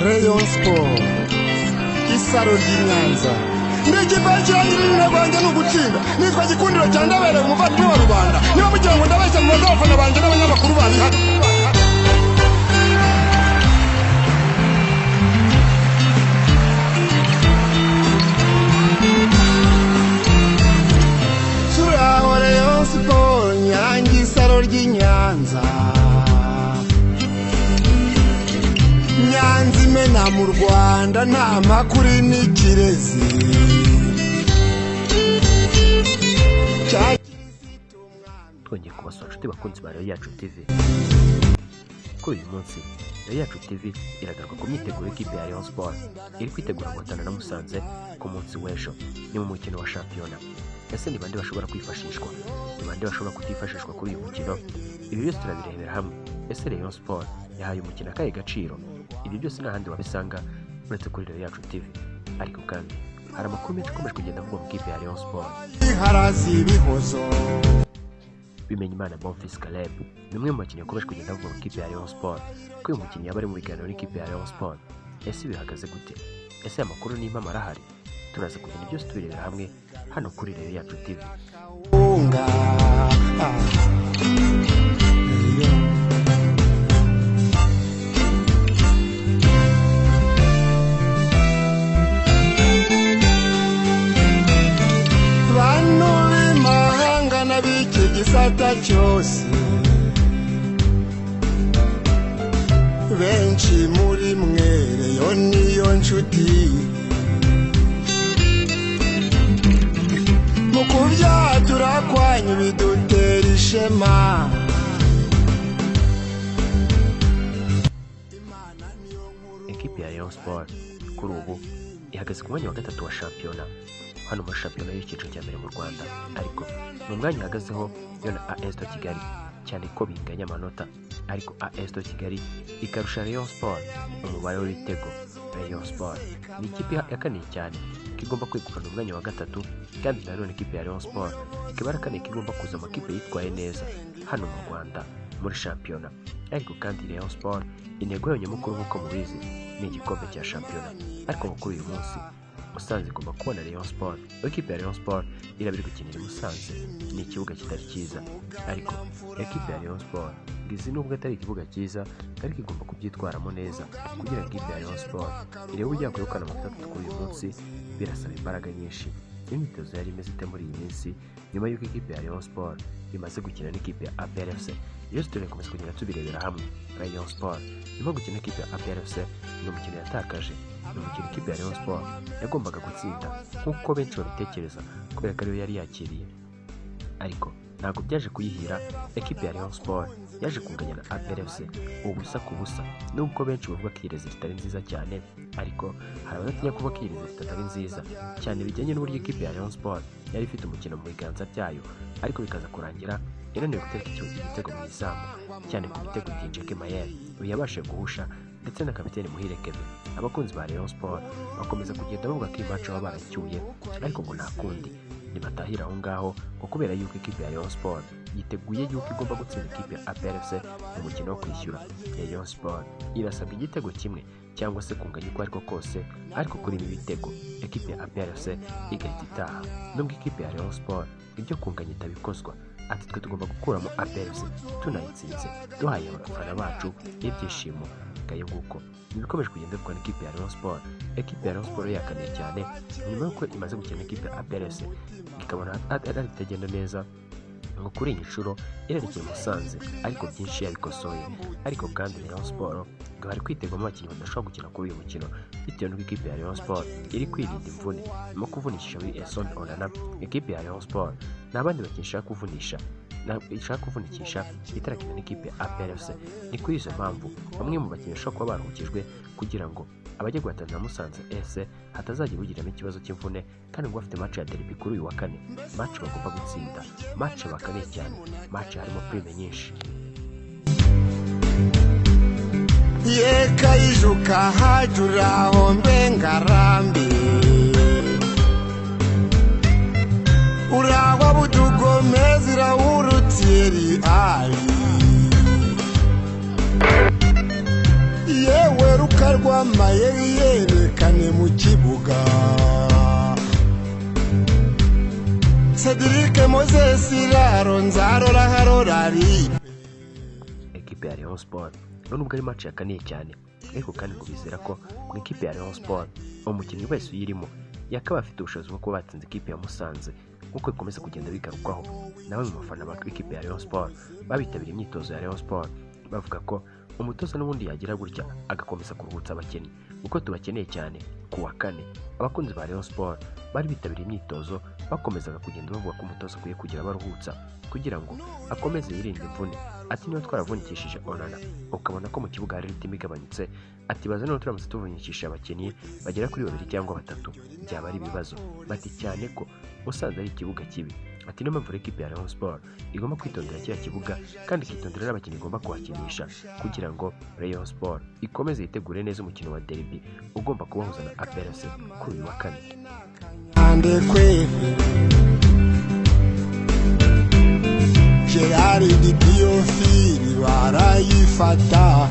Rayon Sport, isaro ry'i Nyanza. Ndi ikipe y'ikirangirire, intego yanjye ni ugutsinda. Nitwa Gikundiro cya Ndabereye, umuvandimwe wa rubanda. Niba mugira ngo ndabeshya, mubaze abafana banjye n'abanyamakuru bari hano. Turaho Rayon Sport, Nyange, isaro ry'i Nyanza, Nyanza imena mu Rwanda, nta makuru n'ikirezi. Twongeye kubasura, inshuti bakunzi ba Rayon Yacu TV. Kuri uyu munsi Rayon Yacu TV iragaruka ku myiteguro y'ikipe ya Rayon Sport iri kwitegura guhatana na Musanze ku munsi w'ejo, ni mu mukino wa shampiyona. Ese ni bande bashobora kwifashishwa, ni bande bashobora kutifashishwa kuri uyu mukino? Ibi byose turabirebera hamwe. Ese Rayon Sport yahaye umukino akahe gaciro? Ibi byose nta handi wabisanga uretse kuri Rayon Yacu TV. Ariko kandi hari amakuru menshi akomeje kugenda avugwa mu ikipe ya Rayon Sport. Harazi ibihozo. Bimenyimana Bonfils Caleb ni umwe mu bakinnyi bakomeje kugenda bavugwa mu ikipe ya Rayon Sport, ko uyu mukinnyi yaba ari mu biganiro n'ikipe ya Rayon Sport. Ese bihagaze gute? Ese aya makuru ni impamo, arahari? Turaza kugenda byose tubirebera hamwe hano kuri Rayon Yacu TV. Unga. Bantu b'imahanga n'ab'iki gisata cyose, benshi muri mwe Rayon niyo nshuti mu kubyatura kwanyu, bidutera ishema. Ekipe ya Rayon Sport kuri ubu ihagaze ku mwanya wa gatatu wa shampiyona hano muri shampiyona y'icyiciro cya mbere mu Rwanda, ariko ni umwanya ihagazeho yo na AS de Kigali, cyane ko binganya amanota, ariko AS de Kigali ikarusha Rayon Sport umubare w'ibitego. Rayon Sport ni ikipe yakaniye cyane ko igomba kwegukana umwanya wa gatatu, kandi nanone ikipe ya Rayon Sport ikaba yarakaniye ko igomba kuza mu makipe yitwaye neza hano mu Rwanda muri shampiyona. Ariko kandi Rayon Sport intego yayo nyamukuru, nk'uko mubizi, ni igikombe cya shampiyona. Ariko ngo kuri uyu munsi Musanze igomba kubona Rayon Sport. Ekipe ya Rayon Sport iraba iri gukinira i Musanze, ni ikibuga kitari cyiza, ariko ekipe ya Rayon Sport ngo izi nubwo atari ikibuga cyiza, ariko igomba kubyitwaramo neza kugira ngo ikipe ya Rayon Sport irebe uburyo yakwegukana amanota atatu kuri uyu munsi. Birasaba imbaraga nyinshi. Imyitozo yari imeze ite muri iyi minsi nyuma y'uko ikipe ya Rayon Sport imaze gukina n'ikipe ya APR FC? Byose turakomeza kugenda tubirebera hamwe. Rayon Sport nyuma yo gukina n'ikipe ya APR FC, ni umukino yatakaje, ni umukino ikipe ya Rayon Sport yagombaga gutsinda nk'uko benshi babitekereza, kubera ko ariyo yari yakiriye, ariko ntabwo byaje kuyihira. Ekipe ya Rayon Sport yaje kunganya na APR FC 0-0. Nubwo benshi bavuga ko iyi résultat itari nziza cyane, ariko hari abadatinya kuvuga ko iyi résultat itari nziza cyane bijyanye n'uburyo ikipe ya Rayon Sport yari ifite umukino mu biganza byayo, ariko bikaza kurangira yananiwe gutereka igitego mu izamu, cyane ku bitego Ndjeke Mayel uyu yabashije guhusha ndetse na kapiteni Muhire Kevin. Abakunzi ba Rayon Sport bakomeza kugenda bavuga ko iyi match baba baracyuye, ariko ngo nta kundi, nibatahira aho ngaho, ngo kubera yuko ikipe ya Rayon Sport yiteguye yuko igomba gutsinda ikipe ya APR FC mu mukino wo kwishyura. Rayon Sport irasabwa igitego kimwe cyangwa se kunganya uko ariko kose, ariko kuri ibi bitego ekipe ya APR FC igahita itaha, nubwo ikipe ya Rayon Sport ibyo kunganya itabikozwa. Ati: "Twe tugomba gukuramo APR FC tunayitsinze, duhaye abafana bacu ibyishimo." Ngayo nguko ibikomeje kugenda bivugwa n'ikipe ya Rayon Sport. Ekipe ya Rayon Sport yakaniye cyane nyuma y'uko imaze gukina n'ikipe ya APR FC, ikabona ari itagenda neza, ngo kuri iyi nshuro irerekeye Musanze, ariko byinshi yabikosoye. Ariko kandi Rayon Sport ngo hari kwitegwamo abakinnyi badashobora gukina kuri uyu mukino, bitewe n'uko ikipe ya Rayon Sport iri kwirinda imvune nyuma kuvunisha muri Essomba Onana. Ekipe ya Rayon Sport nta bandi bakinnyi ishaka kuvunisha, ishaka kuvunikisha itarakina n'ikipe ya APR FC. Ni kuri izo mpamvu bamwe mu bakinnyi bashobora kuba baruhukijwe kugira ngo abajya guhatana na Musanze FC hatazagira ugiramo ikibazo cy'imvune. Kandi ngo bafite match ya derby kuri uyu wa kane, match bagomba gutsinda, match bakaniye cyane, match harimo prime nyinshi. Yekayijuka hajuraho mbengarambi urangwa budugomezi rawurutiyeri ali yewe. Rw'amayeri yerekane mu kibuga. Cedric Moses Iraro nzarora harorari. Ekipe ya Rayon Sport nubwo ari match yakaniye cyane, ariko kandi ngo bizera ko mu ikipe ya Rayon Sport umukinnyi wese uyirimo yakaba afite ubushobozi bwo kuba batsinze ikipe ya Musanze, nk'uko bikomeza kugenda bigarukwaho na bamwe mu bafana b'ikipe ya Rayon Sport babitabiriye imyitozo ya Rayon Sport, bavuga ko umutoza n'ubundi yagira gutya agakomeza kuruhutsa abakinnyi kuko tubakeneye cyane. Ku wa kane abakunzi ba Rayon Sport bari bitabiriye imyitozo bakomezaga kugenda bavuga ko umutoza akwiye kugira abaruhutsa kugira ngo akomeze yirinde imvune. Ati niba twaravunikishije Onana ukabona ko mu kibuga hari ritime igabanyutse, ati baza niba turamutse tuvunikishije abakinnyi bagera kuri babiri cyangwa batatu byaba ari ibibazo. Bati cyane ko Musanze ari ikibuga kibi, ati niyo mpamvu ekipe ya Rayon Sport igomba kwitondera kiriya kibuga kandi ikitondera n'abakinnyi igomba kuhakinisha kugira ngo Rayon Sport ikomeze yitegure neza umukino wa derby ugomba kubahuza na APRC kuri uyu wa kane. Andekwe Gerard Diyofili barayifata,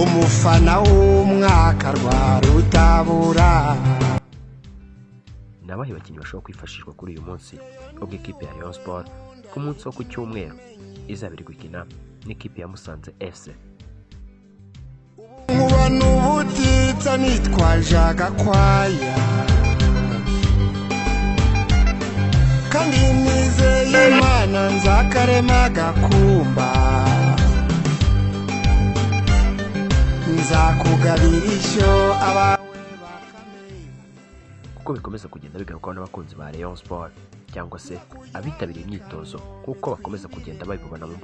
umufana w'umwaka rwa rutabura. Ni abahe bakinnyi bashobora kwifashishwa kuri uyu munsi ubwo ikipe ya Rayon Sport ku munsi wo ku cyumweru izaba iri gukina n'ikipe ya Musanze FC? Nkuba n'ubutitsa nitwaje agakwaya, kandi nizeye Imana nzakarema gakumba, nzakugabira ishyo abawe bakamenya. Kuko bikomeza kugenda bigarukwaho n'abakunzi ba Rayon Sport cyangwa se abitabiriye imyitozo, kuko bakomeza kugenda babibona mu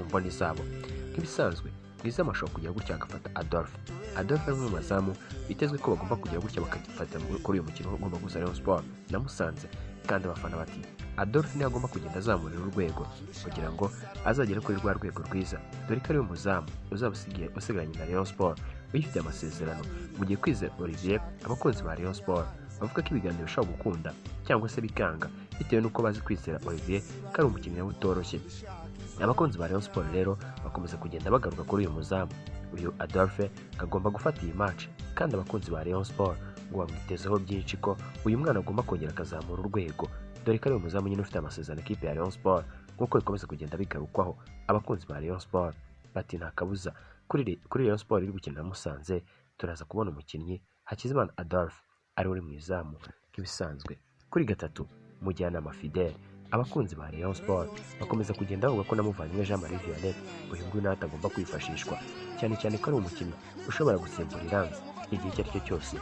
mboni zabo. Nk'ibisanzwe mwiza ashobora kugira gutya agafata Adolphe. Adolphe ni umwe mu bazamu bitezwe ko bagomba kugira gutya bakagifata kuri uyu mukino ugomba guhuza Rayon Sport na Musanze, kandi abafana bati Adolphe niwe agomba kugenda azamurira urwego kugira ngo azagere kuri rwa rwego rwiza, dore ko ariwe muzamu uzaba usigaranye na Rayon Sport uyifitiye amasezerano, mu gihe Kwizera Olivier abakunzi ba Rayon Sport bavuga ko ibiganiro bishobora gukunda cyangwa se bikanga bitewe n'uko bazi Kwizera Olivier ko ari umukinnyi nawe utoroshye. Abakunzi ba Rayon Sport rero bakomeza kugenda bagaruka kuri uyu muzamu, uyu Adolphe agomba gufata iyi match, kandi abakunzi ba Rayon Sport ngo bamwitezeho byinshi ko uyu mwana agomba kongera akazamura urwego, dore ko ari umuzamu nyine ufite amasezerano ikipe ya Rayon Sport, nk'uko bikomeza kugenda bigarukwaho. Abakunzi ba Rayon Sport bati nta kabuza kuri Rayon Sport iri gukina na Musanze turaza kubona umukinnyi Hakizimana Adolphe ari uri mu izamu nk'ibisanzwe. Kuri gatatu Mujyanama Fidele, abakunzi ba Rayon Sport bakomeza kugenda bavuga ko na Muvandimwe Jean Marie Vianney uyu nguyu nawe atagomba kwifashishwa, cyane cyane ko ari umukinnyi ushobora gusimbura Iranzi igihe icyo ari cyo cyose,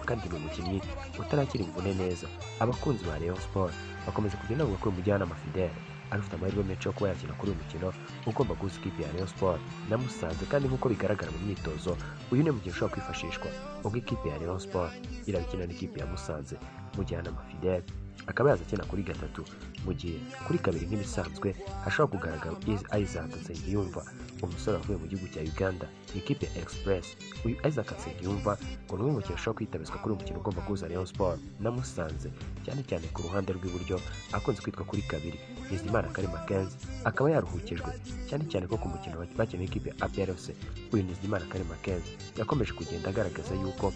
kandi ni umukinnyi utarakira imvune neza. Abakunzi ba Rayon Sport bakomeza kugenda bavuga ko uyu Mujyanama Fidele ari ufite amahirwe menshi yo kuba yakina kuri uyu mukino ugomba guhuza ikipe ya Rayon Sport na Musanze, kandi nk'uko bigaragara mu myitozo uyu ni umukinnyi ushobora kwifashishwa ubwo ikipe ya Rayon Sport irabikina n'ikipe ya Musanze. Mujyanama Fidele akaba yaza akina kuri gatatu, mu gihe kuri kabiri nk'ibisanzwe hashobora kugaragara Isaac Nsengiyumva, umusore wavuye mu gihugu cya Uganda mu ikipe ya Express. Uyu Isaac Nsengiyumva ngo ni umwe mu bakinnyi bashobora kwitabizwa kuri uyu mukino ugomba guhuza Rayon Sport na Musanze, cyane cyane ku ruhande rw'iburyo akunze kwitwa kuri kabiri. Bizimana Karim Mackenzie akaba yaruhukijwe cyane cyane ko ku mukino bakina n'ikipe ya APR FC uyu Nizigimana Karim Mackenzie yakomeje kugenda agaragaza yuko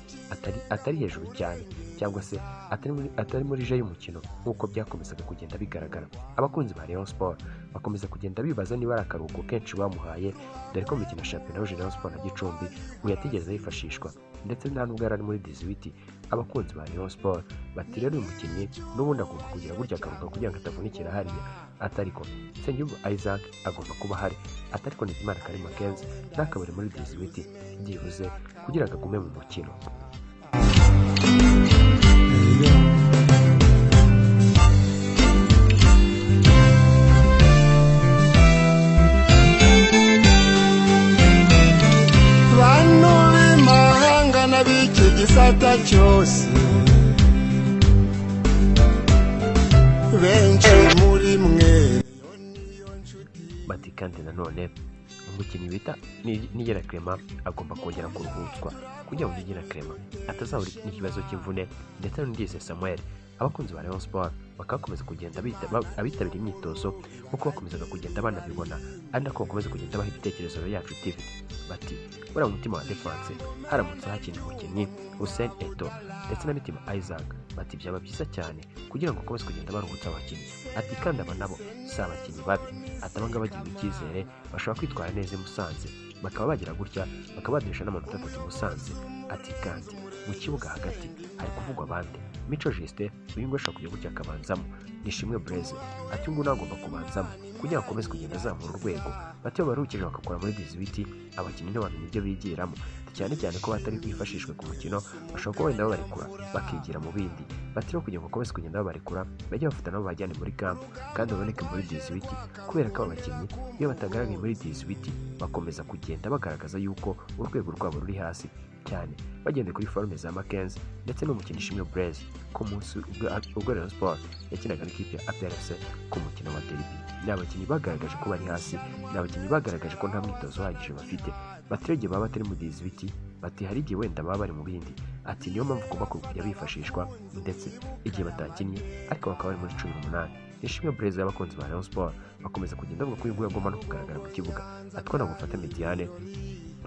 atari hejuru cyane cyangwa se atari muri je y'umukino nk'uko byakomezaga kugenda bigaragara. Abakunzi ba Rayon Sport bakomeza kugenda bibaza niba ari akaruhuko kenshi bamuhaye, dore ko mu mikino ya shampiyona yahuje Rayon Sport na Gicumbi uyu atigeze yifashishwa ndetse nta nubwo yari ari muri 18. Abakunzi ba Rayon Sport bati rero uyu mukinnyi n'ubundi agomba kugira gutya akaruhuka kugira ngo atavunikira hariya, atariko Nsengiyumva Isaac agomba kuba ahari, atariko Nizigimana Karim Mackenzie ntakabure muri 18 byibuze kugira ngo agume mu mukino. Bantu b'imahanga n'ab'iki gisata cyose, benshi muri mwe. Bati kandi nanone umukinnyi bita Niyigena Clement agomba kongera kuruhutswa kugira ngo Niyigena Clement atazahura n'ikibazo cy'imvune, ndetse n'Undizeye Samuel. Abakunzi ba Rayon Sport Bakakomeza kugenda abitabira imyitozo nk'uko bakomezaga kugenda banabibona, ari nako bakomeza kugenda baha ibitekerezo Yacu TV, bati buriya mu mutima wa defense haramutse hakina umukinnyi Hussein Eto ndetse na Mitima Isaac, bati byaba byiza cyane kugira ngo bakomeze kugenda baruhutsa abakinnyi. Ati kandi aba nabo si abakinnyi babi, ati abangaba bagiriwe icyizere bashobora kwitwara neza i Musanze, bakaba bagira gutya bakaba baduhesha n'amanota 3 i Musanze. Ati kandi mu kibuga hagati hari kuvugwa abandi Mico Justin, uyu nguyu ashobora kujya gutya akabanzamo. Nishimwe Blaise, ati uyu nguyu nawe agomba kubanzamo kugira ngo akomeze kugenda azamura urwego. Bati iyo baruhukije bagakora muri 18, abakinnyi ntibamenya ibyo bigiramo, cyane cyane ko batari bwifashishwe ku mukino, bashobora kuba wenda babarekura bakigira mu bindi. Bati rero kugira ngo bakomeze kugenda babarekura, bajye bafata nabo bajyane muri camp kandi baboneke muri 18, kubera ko aba bakinnyi iyo batagaragaye muri 18 bakomeza kugenda bagaragaza yuko urwego rwabo ruri hasi cyane, bagendeye kuri forme za Mackenzie ndetse n'umukinnyi Ishimwe Blaise ku munsi ubwo Rayon Sport yakinaga n'ikipe ya APR FC ku mukino wa derby. Ni abakinnyi bagaragaje ko bari hasi, ni abakinnyi bagaragaje ko nta mwitozo uhagije bafite. Bati igihe baba batari mu 18, bati hari igihe wenda baba bari mu bindi, ati niyo mpamvu ugomba kujya bifashishwa ndetse igihe batakinnye ariko bakaba bari muri 18. Ishimwe Blaise y'abakunzi ba Rayon Sport bakomeza kugenda bavuga ko uyu nguyu agomba no kugaragara mu kibuga. Atwo ntabwo ufata médiane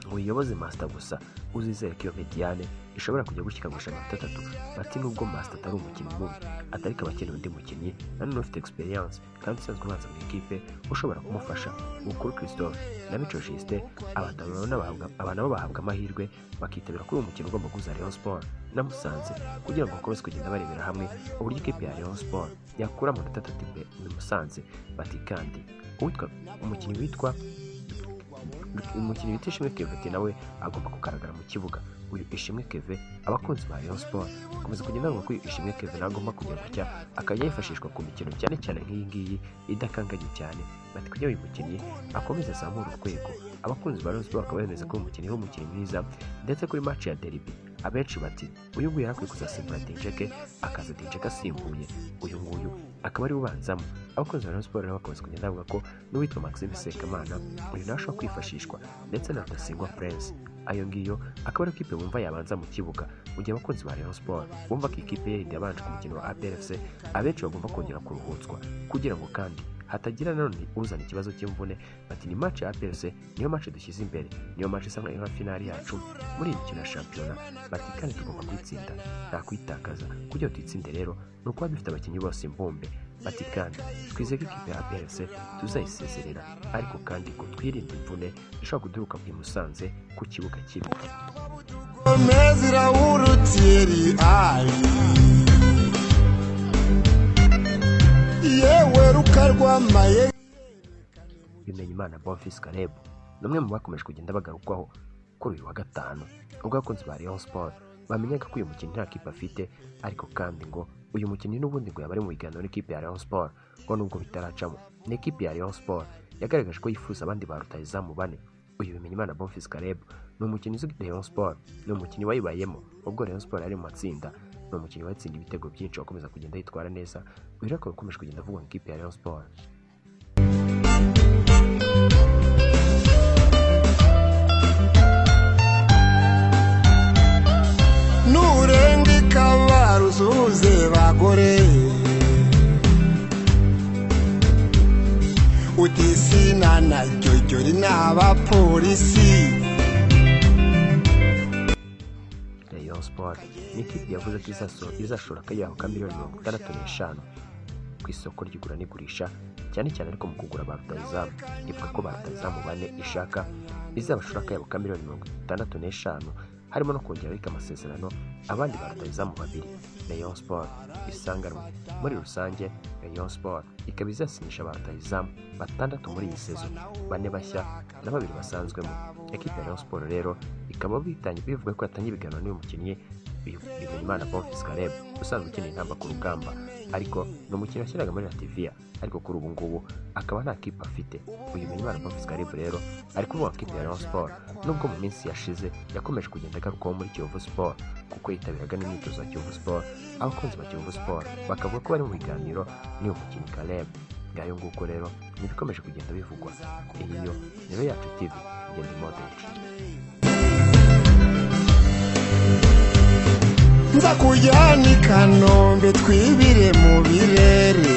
ngo uyiyoboze Master gusa, uzizere ko iyo médiane ishobora kujya gushyika gusa amanota 3. Bati nubwo Master atari umukinnyi mubi, atari ko abakeneye undi mukinnyi nanone ufite experience kandi usanzwe ubanza mu ikipe ushobora kumufasha. Bukuru Christophe na Mico Justin, aba nabo bahabwa amahirwe bakitabira kuri uwo mukino ugomba guhuza Rayon Sport na Musanze, kugira ngo bakomeze kugenda barebera hamwe uburyo ikipe ya Rayon Sport yakura amanota 3 imbere muri Musanze. Bati kandi uwitwa umukinnyi witwa umukinnyi wita Ishimwe Kevin nawe agomba kugaragara mu kibuga. Uyu Ishimwe Kevin, abakunzi ba Rayon Sport bakomeza kugenda bavuga ko uyu Ishimwe Kevin nawe agomba kujya gutya akajya yifashishwa ku mikino, cyane cyane nk'iyi ngiyi idakanganye cyane. Bati kugira uyu mukinnyi akomeze azamure urwego. Abakunzi ba Rayon Sport bakaba bemeza ko uyu mukinnyi ari umukinnyi mwiza, ndetse kuri match ya derby abenshi bati uyu nguyu yarakwiye kuzasimbura Dinjeke, akaza Dinjeke asimbuye uyu nguyu akaba ari ubanzamo. Abakunzi ba Rayon Sport rero bakomeza kugenda bavuga ko n'uwitwa Maxime Sekamana uyu nawe ashobora kwifashishwa, ndetse na Rudasingwa Prince. Ayo ngiyo akaba ari ikipe bumva yabanza mu kibuga, mu gihe abakunzi ba Rayon Sport bumva ko ikipe yindi yabanje ku mukino wa APR FC abenshi bagomba kongera kuruhutswa kugira ngo kandi hatagira nanone uzana ikibazo cy'imvune. Bati ni match ya APR FC, niyo match dushyize imbere, niyo match isa nka finale yacu muri iyi mikino ya shampiyona. Bati kandi tugomba kuyitsinda, nta kuyitakaza. Kugira ngo tuyitsinde rero ni ukuba dufite abakinnyi bose imbumbe. Bati kandi twizeye ko ikipe ya APR FC tuzayisezerera, ariko kandi ngo twirinde imvune ishobora guturuka i Musanze ku kibuga kibi. Mezira wurutiyeri ayi yewe rukarwamaye. Bimenyimana Bonfils Caleb ni umwe mu bakomeje kugenda bagarukwaho kuri uyu wa gatanu, ubwo abakunzi ba Rayon Sport bamenyaga ko uyu mukinnyi nta kipe afite, ariko kandi ngo uyu mukinnyi n'ubundi ngo yaba ari mu biganiro n'ikipe ya Rayon Sport, ngo nubwo bitaracamo. Ni ikipe ya Rayon Sport yagaragaje ko yifuza abandi ba rutahizamu bane. Uyu Bimenyimana Bonfils Caleb ni umukinnyi uzwi Rayon Sport, ni umukinnyi wayibayemo ubwo Rayon Sport yari mu matsinda, ni umukinnyi watsindiye ibitego byinshi, wakomeza kugenda yitwara neza. Uyu rero akaba akomeje kugenda avugwa mu ikipe ya Rayon Sport. Nurenga ikabara usuhuze bagore utisina na jyojyori n'abapolisi. Rayon Sport ni ikipe yavuze ko izashora akayabo ka miliyoni 65 ku isoko ry'igura n'igurisha, cyane cyane ariko mu kugura ba rutahizamu. Ivuga ko ba rutahizamu bane ishaka izabashora akayabo ka miliyoni 65, harimo no kongera ariko amasezerano abandi ba rutahizamu babiri Rayon Sport isanganwe. Muri rusange Rayon Sport ikaba izasinyisha ba rutahizamu batandatu muri iyi saison, bane bashya na babiri basanzwemo. Ekipe ya Rayon Sport rero ikaba bivuga ko yatangiye ibiganiro n'uyu mukinnyi Bimenyimana Bonfils Caleb usanzwe ukeneye intamba ku rugamba, ariko ni umukinnyi washyiraga muri Latvia, ariko kuri ubu ngubu akaba nta kipe afite. Uyu Bimenyimana Bonfils Caleb rero ari kuvuga ko ikipe ya Rayon Sport, nubwo mu minsi yashize yakomeje kugenda agarukwaho muri Kiyovu Sport kuko yitabiraga n'imyitozo ya Kiyovu Sport, abakunzi ba Kiyovu Sport bakavuga ko bari mu biganiro n'uyu mukinnyi Caleb. Ngayo nguko rero ni ibikomeje kugenda bivugwa. Iyi yo niyo Yacu TV, Ngenda Modric. Nza kujyana i Kanombe twibire mu birere.